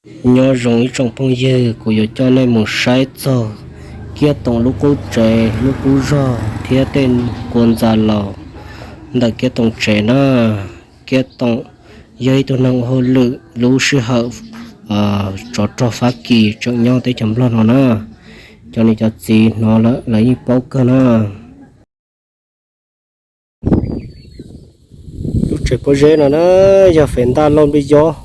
Nyob zoo ib tsoom phooj ywg, kuv yuav coj nej mus saib txog Kiab Toom lub qub tsev, lub qub zog thiab tej kua ntxa laus ntawm Kiab Toom tsev na. Kiab Toom yog ib tug neeg hauj lwm lub sij hawm tsov rog Fab Kis tseem nyob teb chaws Nplog no na. Cov niam cov txiv hnov lawm lawv yeej paub kawg na. Lub tsev pob zeb no na, yog Fem Ntaj Lauj Nplij Yob.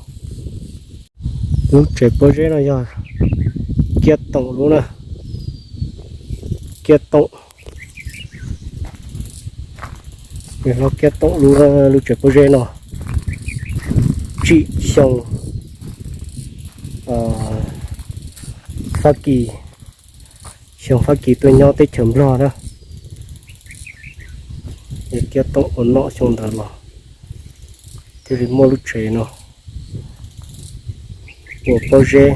Lub tsev pob zeb no yog Kiab Toom lub na. Kiab Toom, Kiab Toom lub, lub tsev pob zeb no tsim xyoo Fab Kis, xyoo Fab Kis tuaj nyob teb chaws Nplog na. Kiab Toom ua noj xyoo ntawd los thiaj li muaj lub tsev no ua pob zeb,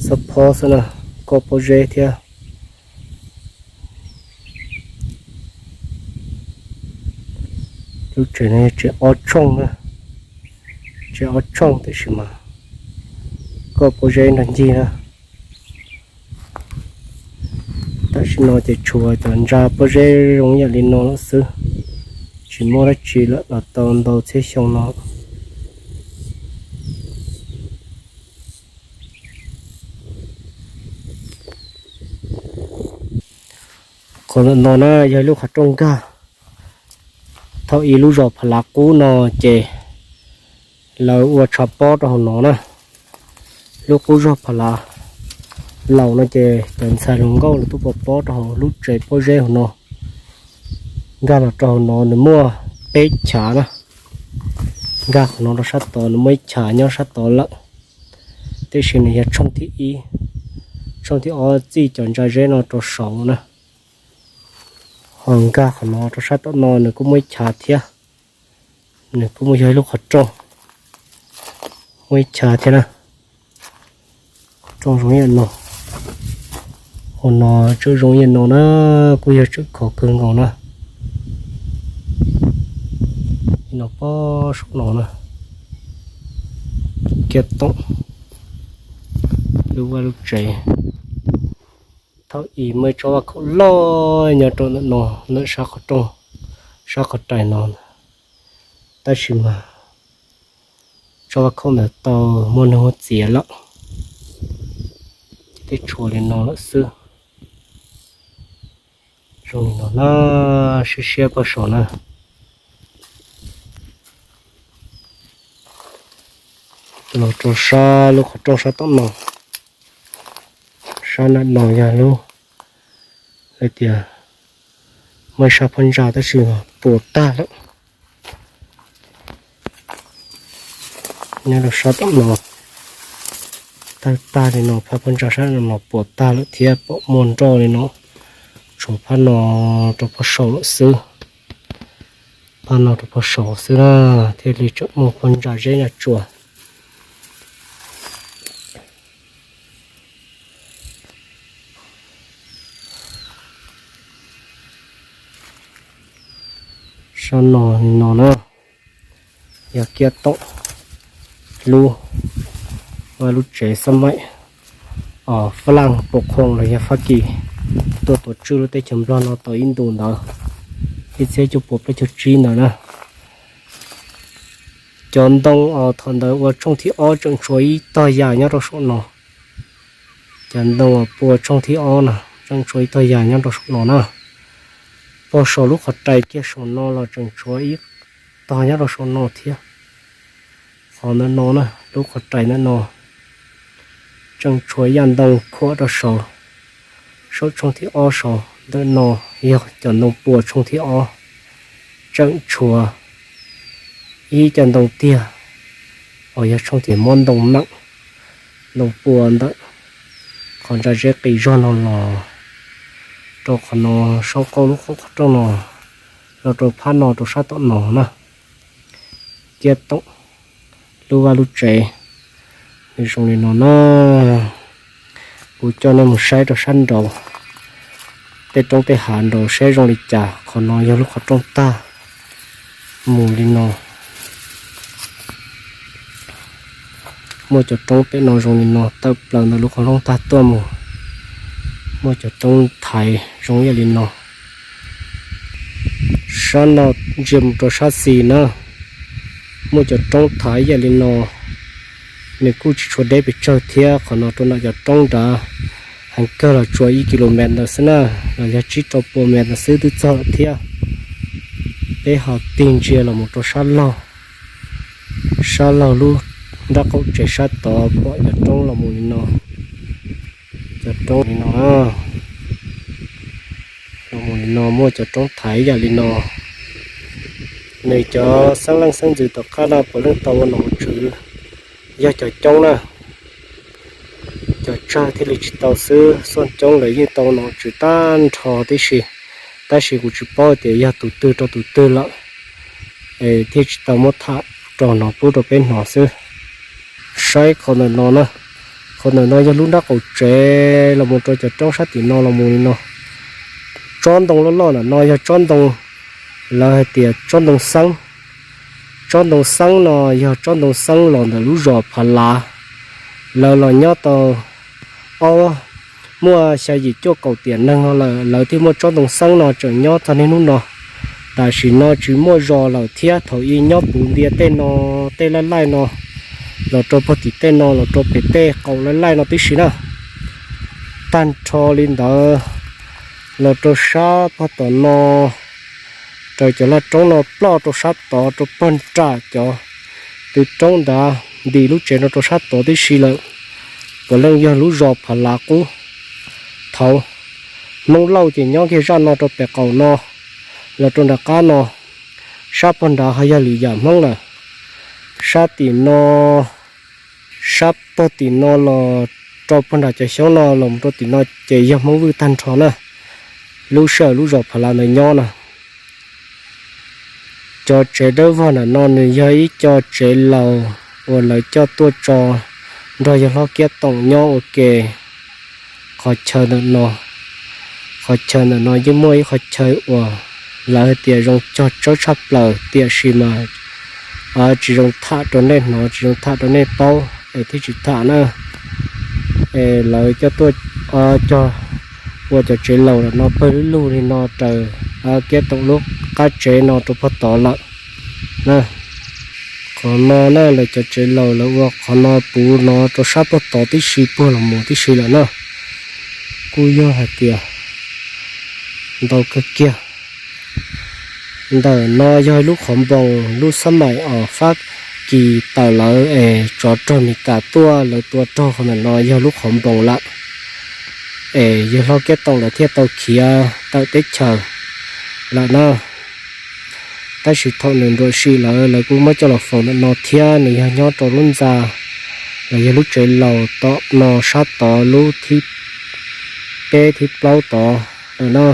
xab phob xwb na, koj pob zeb thiab. Lub tsev no yog tsev ob tshooj na, tsev ob tshooj tiam sis mas koj pob zeb nrog ncig na. Tam sim no ces tshuav cov ntsa pob zeb zoo yam li no lawm xwb, tsis muaj dab tsi lawm los tau ntau txhiab xyoo no. Qhov ntawm no na yog lub qhov rooj nkag. Thaum ub lub zos Pha Lav Qub no ces lawv ua tshav pob rau hauv no na. Lub qub zog Pha Lav Laus no ces cov ntxhais hluas nkauj lawv tuaj pov pob rau hauv lub tsev pob zeb hauv no. Nkag los rau hauv no nws muaj peb chav na. Nkag qhov no rau sab tod nws muaj ib chav nyob sab tod lawm, tiam sis nws yog tshooj thib ib. Tshooj thib ob txij cov ntsa zeb no rau saud na. Ho nkag qhov no rau sab tom no nws kuj muaj ib chav thiab. Nws kuj muaj yog ib lub qhov rooj, muaj ib chav thiab na. Qhov rooj zoo ib yam no, hauv no tseem zoo ib yam no na, kuj yog tseem khov kawg nkaus na. Ib no pob saum no na, Kiab Toom lub vaj lub tsev. Thaum ub muaj ib tsob vaj khaum loj nyob rau ntawm no, ntawm sab qhov rooj, sab qhov rais no, tab sis mas tsob vaj khaum ntawd tau muaj neeg muab txiav lawm, ces twb tshuav li no lawm xwb. Zoo li no na, siab siab pob saum na. Los rau sab lub qhov rooj sab tom no, sab nram no yog lub, hais tias muaj ib sab phab ntsa tab sis puas tag lawm. Nyob rau sab tom no, tawg tag li no, phab phab ntsa sab no puas tag lawm thiab pom muag nroj li no, tshuav phab no rau phab saum lawm xwb. Phab no rau phab saum xwb na, thiaj li tseem muaj phab ntsa zeb ntsa tsua. Sab no li no na, yog Kiab Toom lub, lub tsev xab maim, Fab Laj Pus Khoom los yog Fab Kis tuaj tuav tswj lub teb chaws Nplog no tau ib ntus ntawd, ib txhiab cuaj puas plaub caug tsib ntawd na. Cov ntoo thaum ntawd ua tshooj thib ob tseem tshuav ib tog yas nyob rau saum no. Cov ntoo uas pua tshooj thib ob na tseem tshuav ib tog yas nyob rau saum no na. Pog saum lub qhov rais kiag saum no los tseem tshuav ib tog nyob rau saum no thiab. Qhov ntawm no na, lub qhov rais ntawm no tseem tshuav yaj ntoo khuam rau saud, saum tshooj thib ob saud. Ntawm no yog cov ntoo pua tshooj thib ob, tseem tshuav ib co ntoo tiag uas yog tshooj thib, muab ntoo meem, ntoo pua ntawm qhov ntsa zeb qis zog no los rau qhov no, saum qaum lub qhov rooj no, los rau phab no rau sab tom no na. Kiab Toom lub vaj lub tsev nws zoo li no na. Kuv coj nej mus saib rau sab nraud, tej roob tej hav nraud saib zoo li cas. Qhov no yog lub qhov rooj tag mus li no. Muaj cov roob pem no zoo li no, tawm plaws ntawm lub qhov rooj tag tuaj mus, muaj cov roob thaiv zoo ib yam li no. Sab no ntsia mus rau sab xis na, muaj cov roob thaiv ib yam li no. Nws kuj tsis tshua deb pes tsawg thiab, qhov no rau ntawm cov roob nrad heev kawg los tsuas ib kis lus mev ntawd xwb na, los yog tsib rau pua mev ntawd xwb twb txog lawm thiab. Peb ho tig ntsia los mus rau sab laug, sab laug lub nrab qaum tsev sab tod pom cov roob los mus li no, cov roob li no, los mus li no muaj cov roob thaiv ib yam li no. Nws cov xeeb leej xeeb ntxwv tom qab no puav leej tau ua nom ua tswv, yog cov coob na, cov tsawg thiaj li tsis tau xwb, xuaj coob lawv yeej tau ua nom ua tswv tag nrho tib si. Tab sis kuv tsis paub tias yog tus twg rau tus twg lawm, es thiaj tsis tau muab tham rau hnov pub rau peb hnov xwb. Saib qhov ntawm no na, qhov ntawm no yog lub nrab qaum tsev los mus rau cov roob sab tim no los mus li no. Tsob ntoo loj loj ntawm no yog tsob ntoo, lawv hais tias tsob ntoo xeeb. Tsob ntoo xeeb no yog tsob ntoo xeeb los ntawm lub zos Phav Lav. Lawv los nyob tau ob, muaj xya yim cuaj kaum tiam neeg no lawm, lawv thiaj muaj tsob ntoo xeeb no tseem nyob txog niaj hnub no. Tam sim no tsis muaj zos lawm thiab, thaum ub nyob puv ntias tej no, tej laij laij no, los rau pog tim tej no, los rau pem tej qaum laij laij no tib si na. Tag nrho li ntawd, los rau sab pog tom no, raws cov laj roob no ploj rau sab tod rau pog nram cov tw roob ntawd, ntim lub tsev no rau sab tod tib si lawm. Puav leej yog lub zos Phav Lav qub. Thaum Hmoob Lauj ces nyob kiag zaj no rau pem qaum no, los rau nram qab no, sab pog nrad ho yog lwm yam Hmoob lawm. Sab tim no, sab pog tim no los rau pog nram cov xyoob no los rau tim no ces yog Hmoob Vwj tag nrho na. Lub sij hawm lub zos Phav Lav ntawd nyob na, cov tsev dawb vog ntawm no nws yog ib co tsev laus uas lawv coj tuaj tso nrog yawg hlob Kiab Toom nyob ua ke. Qhov chaw ntawm no, qhov chaw ntawm no yeej muaj ib qhov chaw uas lawv hais tias zoo cog tsawb tshaj plaws, tiam sis mas tsis zoo tham rau nej hnov, tsis zoo tham rau nej paub es thiaj tsis tham na. Es lawv coj tuaj cog ua cov tsev laus ntawm no pawg lug lug li no raws Kiab Toom lub qab tsev no rau pog tod lawm na. Qhov no na, lawv cov tsev laus lawv ua qhov no puv no rau sab pog tod tib si puag los mus tib si lawm na. Kuj yog hais tias ntau kawg kiag. Ntawm no yog lub qhov npoos lub xab maim os Fab Kis tawm lawv es tsov rog Mes Kas tuaj lawv tua raug qhov ntawm no yog lub qhov npoos lawm. Es yawg hlob Kiab Toom lawv thiaj tau khiav tawm teb chaws lawm na. Tab sis thaum nws nruam sim lawm lawv kuj muab coj los faus ntawm no thiab, nws yog nyob rau lub ntxa los yog lub tsev laus tom no sab tod lub thib peb thib plaub tod lawm na.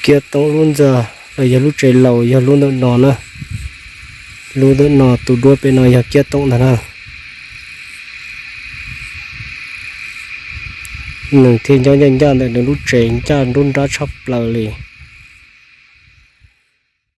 Kiab Toom lub ntxa los yog lub tsev laus yog lub ntawm no na. Lub ntawm no tus duab pem no yog Kiab Toom ntag na. Nws thiaj nyob ncaj ncaj ntawm nws lub tsev ncaj nruab nrab tshaj plaws li.